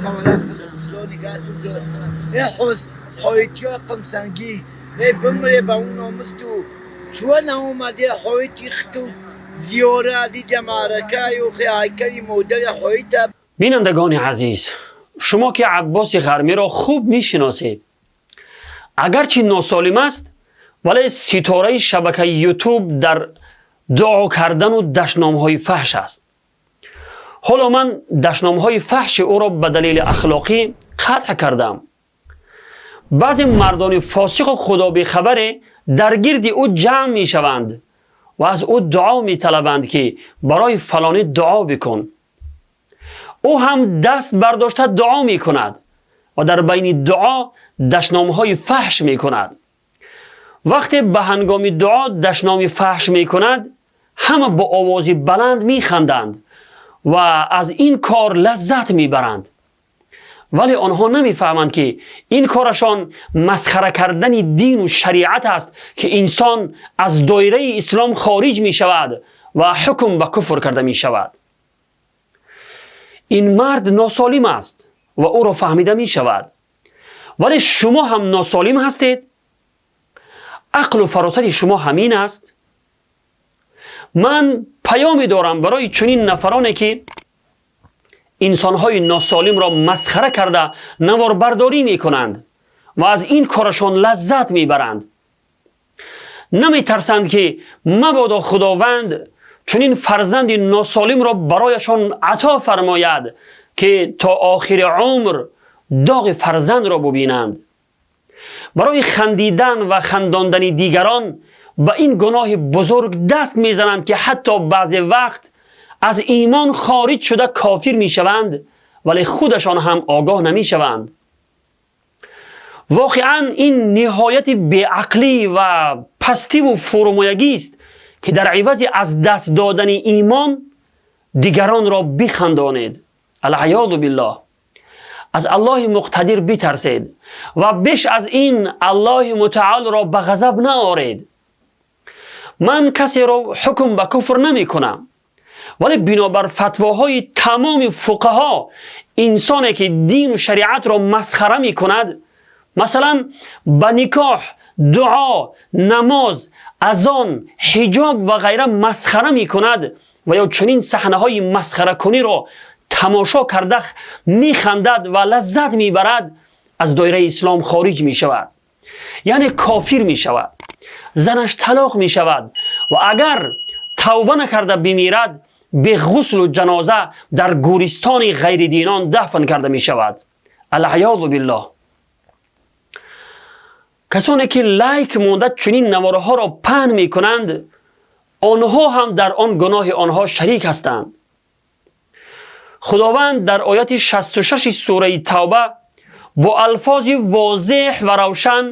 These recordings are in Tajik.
خدا نگهتون داره. ای حایتی قمسنگی، ای بمره به اون ناموس تو تو نامده حایتی تو زیاره دیده معرکه و خی هیکلی مدل حایت. Бинандагони азиз, шумо ки Аббоси Ғармиро хуб мешиносед, агарчи носолим аст, вале ситораи шабакаи Ютуб дар дуо кардану дашномҳои фаҳш аст. Ҳоло ман дашномҳои фаҳши ӯро ба далели ахлоқӣ қатъ кардам. Баъзе мардони фосиқу худобехабаре дар гирди ӯ ҷамъ мешаванд ва аз ӯ дуо металабанд, ки барои фалонӣ дуо бикун. Ӯ ҳам даст бардошта дуо мекунад ва дар байни дуо дашномҳои фаҳш мекунад. Вақте ба ҳангоми дуо дашноми фаҳш мекунад, ҳама бо овози баланд механданд ва аз ин кор лаззат мебаранд. Вале онҳо намефаҳманд, ки ин корашон масхара кардани дину шариат аст, ки инсон аз доираи ислом хориҷ мешавад ва ҳукм ба куфр карда мешавад. Ин мард носолим аст ва ӯро фаҳмида мешавад, вале шумо ҳам носолим ҳастед. Ақлу фаросати шумо ҳамин аст. Ман паёме дорам барои чунин нафароне, ки инсонҳои носолимро масхара карда наворбардорӣ мекунанд ва аз ин корашон лаззат мебаранд. Наметарсанд, ки мабодо Худованд чунин фарзанди носолимро барояшон ато фармояд, ки то охири умр доғи фарзандро бубинанд. Барои хандидан ва хандондани дигарон ба ин гуноҳи бузург даст мезананд, ки ҳатто баъзе вақт аз имон хориҷ шуда кофир мешаванд, вале худашон ҳам огоҳ намешаванд. Воқеан, ин ниҳояти беақлӣ ва пастиву фурӯмоягист, ки дар ивази аз даст додани имон дигаронро бихандонед. Алъаёду биллоҳ. Аз Аллоҳи муқтадир битарсед ва беш аз ин Аллоҳи мутаолро ба ғазаб наоред. Ман касеро ҳукм ба куфр намекунам, вале бинобар фатвоҳои тамоми фуқаҳо, инсоне ки дину шариатро масхара мекунад, масалан, ба никоҳ, дуо, намоз, азон, ҳиҷоб ва ғайра масхара мекунад ва ё чунин саҳнаҳои масхаракуниро тамошо карда механдад ва лаззат мебарад, аз доираи ислом хориҷ мешавад, яъне кофир мешавад, занаш талоқ мешавад ва агар тавба накарда бимирад, бе ғуслу ҷаноза дар гӯристони ғайридинон дафн карда мешавад. Алъаёду биллоҳ. Касоне ки лайк монда чунин наворҳоро паҳн мекунанд, онҳо ҳам дар он гуноҳи онҳо шарик ҳастанд. Худованд дар ояти 66 сураи Тавба бо алфози возеҳ ва равшан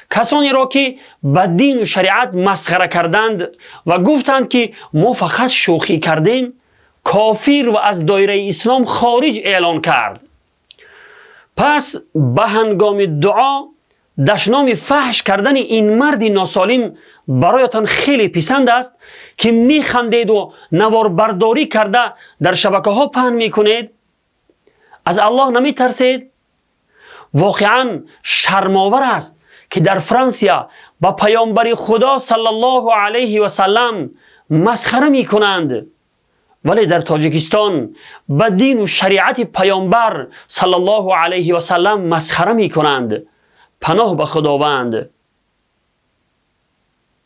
касонеро, ки ба дину шариат масхара карданд ва гуфтанд, ки мо фақат шӯхӣ кардем, кофир ва аз доираи ислом хориҷ эълон кард. Пас ба ҳангоми дуо дашноми фаҳш кардани ин марди носолим бароятон хеле писанд аст, ки механдеду наворбардорӣ карда дар шабакаҳо паҳн мекунед. Аз Аллоҳ наметарсед? Воқеан, шармовар аст, ки дар Франсия ба паёмбари Худо саллаллоҳу алайҳи васаллам масхара мекунанд, вале дар Тоҷикистон ба дину шариати паёмбар саллаллоҳу алайҳи васаллам масхара мекунанд. Паноҳ ба Худованд.